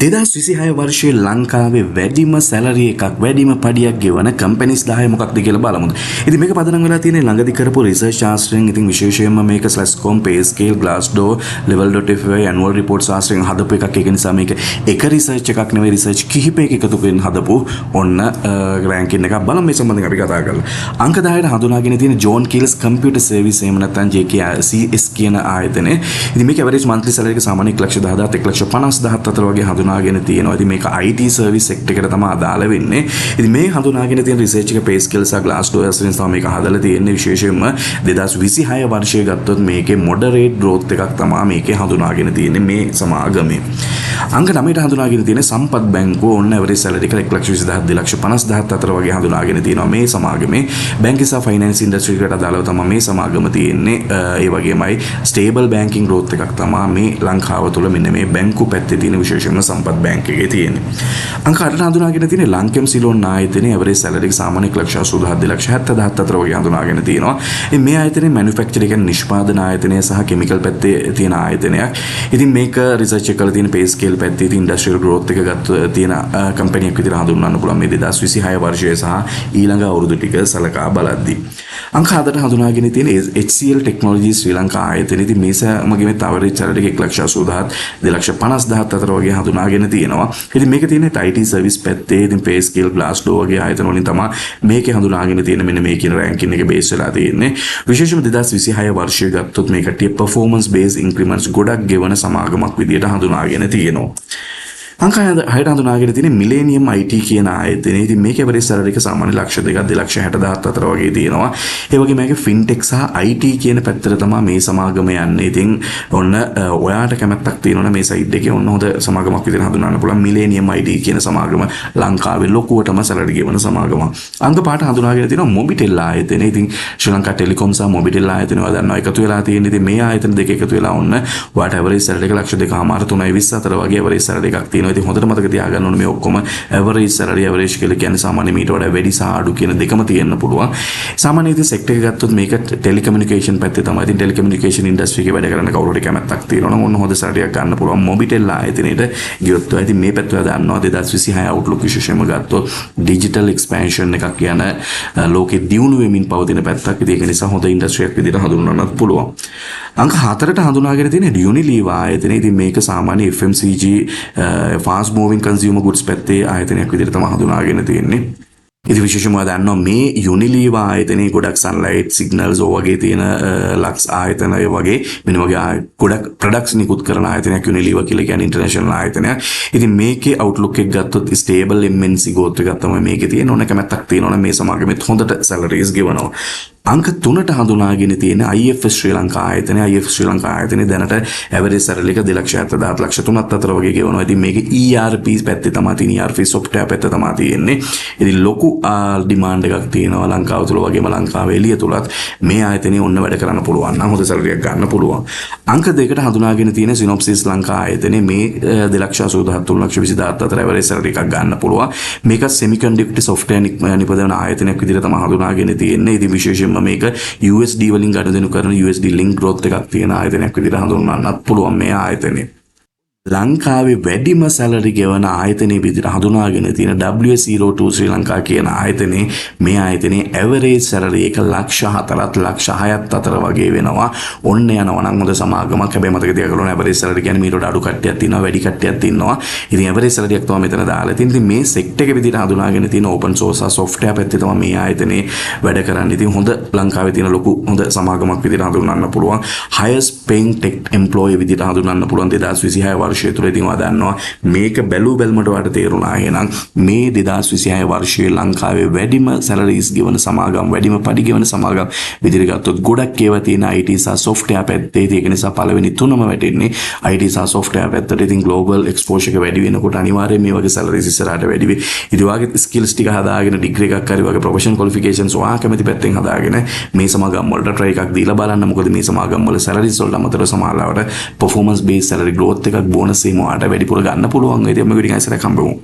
2026 වර්ෂයේ ලංකාවේ වැඩිම සැලරි එකක්, වැඩිම පඩියක් ගෙවන කම්පැනිස් 10 මොකක්ද කියලා බලමු. ඉතින් මේක පදනම් වෙලා තියෙන්නේ ළඟදි කරපු රිසර්ච් ආශ්‍රයෙන්. ඉතින් විශේෂයෙන්ම මේක Glasscom, PayScale, Glassdoor, Level.fyi annual reports ආශ්‍රයෙන් හදපු එකක්. ඒක නිසා මේක එක රිසර්ච් එකක් නෙවෙයි, රිසර්ච් කිහිපයක එකතු වෙන හදපු ඔන්න රෑන්කින් එකක්. බලමු මේ සම්බන්ධයෙන් අපි කතා කරලා. අංක 10ට හඳුනාගෙන තියෙන ජෝන් කීල්ස් කම්පියුටර් සර්විස්, එහෙම නැත්නම් JKCS කියන ආයතනය. ඉතින් මේක ඇවරේජ් මන්ත්ලි සැලරි එක සාමාන්‍ය 1,10,000 1,50,000 අතර වගේ හඳුනාගෙන තියෙනවා. ඉතින් මේක IT service sector එකට තමයි අදාළ වෙන්නේ. ඉතින් මේ හඳුනාගෙන තියෙන රිසර්ච් එක PayScale සහ Glassdoor අතරින් තමයි මේක හදලා තියෙන්නේ. විශේෂයෙන්ම 2026 වර්ෂය ගත්තොත් මේකේ මොඩරේට් ග්‍රෝත් එකක් තමයි මේකේ හඳුනාගෙන තියෙන්නේ මේ සමාගමේ. අංක 9ට හඳුනාගෙන තියෙන සම්පත් බැංකුව. ඔන්න ඇවරේජ් සැලරි එක 1,20,000 2,50,000 අතර වගේ හඳුනාගෙන තියෙනවා මේ සමාගමේ. බැංක සහ ෆයිනෑන්ස් ඉන්ඩස්ට්‍රි එකට අදාළව තමයි මේ සමාගම තියෙන්නේ. ඒ වගේමයි ස්ටේබල් බැංකින් ග්‍රෝත් එකක් තමයි මේ ලංකාව තුළ මෙන්න මේ බැංකු පැත්තේ තියෙන, විශේෂයෙන්ම සම්පත් බැංක් එකේ තියෙන්නේ. අංක 8ට හඳුනාගෙන තියෙන ලංකෙම් සිලෝන් ආයතනයේ ඇවරේජ් සැලරි එක සාමාන්‍ය 1,80,000 2,70,000 අතර වගේ හඳුනාගෙන තියෙනවා. ඉතින් මේ ආයතනයේ මැනුෆැක්චරිං කියන්නේ නිෂ්පාදන ආයතනය සහ කෙමිකල් පැත්තේ තියෙන ආයතනයක්. ඉතින් මේක රිසර්ච් එක කරලා තියෙන පේ ස්කේල් පැත්තේ තියෙන ඉන්ඩස්ට්‍රියල් ග්‍රෝත් එක ගත්ත තියෙන කම්පැනියක් විදිහට හඳුන්වන්න පුළුවන් මේ 2026 වර්ෂය සහ ඊළඟ අවුරුදු ටික සලකා බලද්දී. අංක 7ට හඳුනාගෙන තියෙන HCL Technologies ශ්‍රී ලංකා ආයතනය. ඉතින් මේ සමගින් ඇවරේජ් සැලරි එක 1,80,000 2,50,000 අතර වගේ හඳුනාගෙන තියෙනවා. ඉතින් මේක තියෙන්නේ IT service පැත්තේ. ඉතින් PayScale, Glassdoor වගේ ආයතන වලින් තමයි මේකේ හඳුනාගෙන තියෙන මෙන්න මේ කියන රෑන්කින් එක බේස් වෙලා තියෙන්නේ. විශේෂයෙන්ම 2026 වර්ෂය ගත්තොත් මේ කට්ටිය performance based increments ගොඩක් ගෙවන සමාගමක් විදියට හඳුනාගෙන තියෙනවා. අංක 6ට හඳුනාගෙන තියෙන මිලේනියම් IT කියන ආයතනය. ඉතින් මේක ඇවරේජ් සැලරි එක සාමාන්‍ය ලක්ෂ 2ක් 2,60,000 අතර වගේ තියෙනවා. ඒ වගේම මේකේ ෆින්ටෙක් සහ IT කියන පැත්තට තමයි මේ සමාගම යන්නේ. ඉතින් ඔන්න ඔයාට කැමැත්තක් තියෙනවා නම් මේ සයිඩ් එකේ ඔන්න හොඳ සමාගමක් විදිහට හඳුනන්න පුළුවන් මිලේනියම් IT කියන සමාගම, ලංකාවේ ලොකුවටම සැලරි ගෙවන සමාගමක්. අංක 5ට හඳුනාගෙන තියෙනවා මොබිටෙල් ආයතනය. ඉතින් ශ්‍රී ලංකා ටෙලිකොම් සහ මොබිටෙල් ආයතනය ඔයා දන්නවා එකතු වෙලා තියෙන. ඉතින් මේ ආයතන දෙක එකතු වෙලා ඔන්න ඔයාට ඇවරේජ් සැලරි එක ලක්ෂ 2.5 3.20 අතර වගේ ඇවරේජ් සැලරි එකක් තියෙනවා. ඉතින් හොඳට මතක තියාගන්න ඕනේ මේ ඔක්කොම ඇවරේජ් සැලරි. ඇවරේජ් කියලා කියන්නේ සාමාන්‍ය මීට වඩා වැඩි සහ අඩු කියන දෙකම තියෙන්න පුළුවන්. සාමාන්‍ය ඉතින් සෙක්ටර් එක ගත්තොත් මේක ටෙලිකමියුනිකේෂන් පැත්තේ තමයි. ඉතින් ටෙලිකමියුනිකේෂන් ඉන්ඩස්ට්‍රි එකේ වැඩ කරන කවුරු හරි කැමැත්තක් තියෙනවා නම් ඔන්න හොඳ සැලරි එකක් ගන්න පුළුවන් මොබිටෙල් ආයතනයේට ගියොත් ඔයා. ඉතින් මේ පැත්ත ඔයා දන්නවා 2026 අවුට්ලුක් විශේෂයෙන්ම ගත්තොත් ඩිජිටල් එක්ස්පැන්ෂන් එකක් කියන ලෝකෙ දියුණු වෙමින් පවතින පැත්තක්. ඉතින් ඒක නිසා හොඳ ඉන්ඩස්ට්‍රි එකක් විදිහට හඳුන්වන්නත් පුළුවන්. අංක 4ට හඳුනාගෙන තියෙන යුනිලීවර් ආයතනය. ඉතින් මේක සාමාන්‍ය FMCG, fast moving consumer goods පැත්තේ ආයතනයක් විදිහට තමයි හඳුනාගෙන තියෙන්නේ. ඉතින් විශේෂයෙන්ම ඔයා දන්නවා මේ යුනිලීවර් ආයතනයේ ගොඩක් සන්ලයිට්, සිග්නල්ස් ඔය වගේ තියෙන ලක්ස් ආයතන ඒ වගේ මෙන්න වගේ ගොඩක් ප්‍රොඩක්ට්ස් නිකුත් කරන ආයතනයක්. යුනිලීවර් කියලා කියන්නේ ඉන්ටර්නැෂනල් ආයතනයක්. ඉතින් මේකේ අවුට්ලුක් එක ගත්තොත් ස්ටේබල් MNC growth එකක් තමයි මේකේ තියෙන. ඕන කැමැත්තක් තියෙනවා නම් මේ සමාගමෙත් හොඳට සැලරීස් ගෙවනවා. අංක 3ට හඳුනාගෙන තියෙන IFS ශ්‍රී ලංකා ආයතනය. IFS ශ්‍රී ලංකා ආයතනය දැනට ඇවරේජ් සැලරි එක 2,70,000 ලක්ෂ 3ක් අතර වගේ ගෙවනවා. ඉතින් මේක ERP පැත්තේ තමයි තියෙන්නේ. ERP software පැත්ත තමයි තියෙන්නේ. ඉතින් ලොකු ඩිමාන්ඩ් එකක් තියෙනවා ලංකාව තුල වගේම ලංකාවේ එළිය තුලත්. මේ ආයතනයේ ඔන්න වැඩ කරන්න පුළුවන් නම් හොඳ සැලරි එකක් ගන්න පුළුවන්. අංක 2ට හඳුනාගෙන තියෙන සිනොප්සිස් ලංකා ආයතනය. මේ 2,80,000 3,20,000 අතර ඇවරේජ් සැලරි එකක් ගන්න පුළුවන්. මේක සෙමිකන්ඩක්ටර් සොෆ්ට්වෙයාර් නිපදවන ආයතනයක් විදිහට තමයි හඳුනාගෙන තියෙන්නේ. ඉතින් විශේෂයෙන්ම මේක USD වලින් ගනුදෙනු කරන USD link growth එකක් තියෙන ආයතනයක් විදිහට හඳුන්වන්නත් පුළුවන් මේ ආයතනය. ලංකාවේ වැඩිම සැලරි ගෙවන ආයතනය විදිහට හඳුනාගෙන තියෙන WS02 ශ්‍රී ලංකා කියන ආයතනයේ, මේ ආයතනයේ ඇවරේජ් සැලරි එක ලක්ෂ 4ත් ලක්ෂ 6ත් අතර වගේ වෙනවා. ඔන්න යනවා නම් හොඳ සමාගමක්. හැබැයි මතක තියාගන්න ඕනේ ඇවරේජ් සැලරි කියන්නේ මීට වඩා අඩු කට්ටියක් ඉන්නවා, වැඩි කට්ටියක් ඉන්නවා. ඉතින් ඇවරේජ් සැලරි එකක් තමයි මෙතන දාලා තියෙන්නේ. ඉතින් මේ සෙක්ටර් එක විදිහට හඳුනාගෙන තියෙන ඕපන් සෝස් සහ සොෆ්ට්වෙයාර් පැත්තේ තමයි මේ ආයතනයේ වැඩ කරන්නේ. ඉතින් හොඳ ලංකාවේ තියෙන ලොකු හොඳ සමාගමක් විදිහට හඳුන්වන්න පුළුවන්. Highest paying tech employee විදිහට හඳුන්වන්න පුළුවන් 2026 වර්ෂය තුළ. ඉතින් ඔයා දන්නවා මේක බැලූ බැල්මට ඔයාට තේරුණා එහෙනම් මේ 2026 වර්ෂයේ ලංකාවේ වැඩිම සැලරීස් ගෙවන සමාගම්, වැඩිම පඩි ගෙවන සමාගම් විදිහට ගත්තොත් ගොඩක් ඒවා තියෙන IT සහ සොෆ්ට්වෙයාර් පැත්තේ. ඉතින් ඒක නිසා පළවෙනි තුනම වැටෙන්නේ IT සහ සොෆ්ට්වෙයාර් පැත්තට. ඉතින් ග්ලෝබල් එක්ස්පෝෂර් එක වැඩි වෙනකොට අනිවාර්යයෙන් මේ වගේ සැලරීස් ඉස්සරහට වැඩි වෙයි. ඉතින් ඔයාගේ ස්කිල්ස් ටික හදාගෙන, ඩිග්‍රී එකක් හරි වගේ ප්‍රොෆෙෂනල් ක්වොලිෆිකේෂන්ස් ඔයා කැමති පැත්තෙන් හදාගෙන මේ සමාගම් වලට ට්‍රයි එකක් දීලා බලන්න. මොකද මේ සමාගම් වල සැලරීස් වලට අමතරව සමහරවිට පර්ෆෝමන්ස් බේස් සැලරි ග්‍රෝත් එකක්, බෝනස් එහෙම ඔයාට වැඩිපුර ගන්න පුළුවන්. ඉතින් අපි ටිකක් ඉස්සරහ හම්බෙමු.